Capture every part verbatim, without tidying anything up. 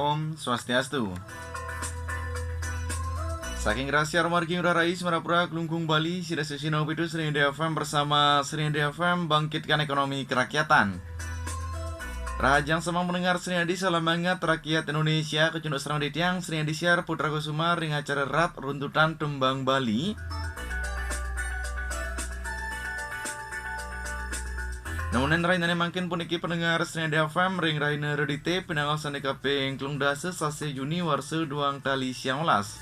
Om Swastiastu. Saking Rasi Armargi Ngurah Rai, Semarapura, Klungkung, Bali, sida sesino pitu Sri F M bersama Sri F M bangkitkan ekonomi kerakyatan. Rahajeng semeng pendengar Sri Adi, salam hangat rakyat Indonesia, kecunduk sareng titiang Sri Adi Siar Putra Kusuma ring acara Rat Runtutan Tembang Bali. Namunin rahinane mangkin puniki pendengar Sri Adi F M ring rahina Redite pinangal sane kaping telung dasa sasi Juni warsa duang tali siang welas.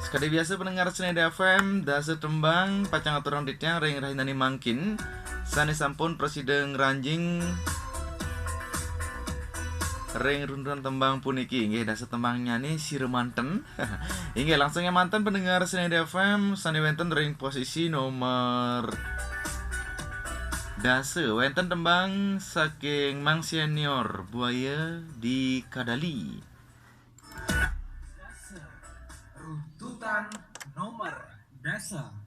Sekadi biasa pendengar Sri Adi F M, dasa tembang pacang aturang titiang ring rahinane mangkin sane sampun prasida ngranjing ring runtutan tembang puniki. Inggih, dasa tembangnyane sira manten. Inggih, langsung ya manten pendengar Sri Adi F M sane wenten ring posisi nomor dasa. Wenten tembang saking Mang Senior, Buaya di Kadali. Runtutan nomor dasa.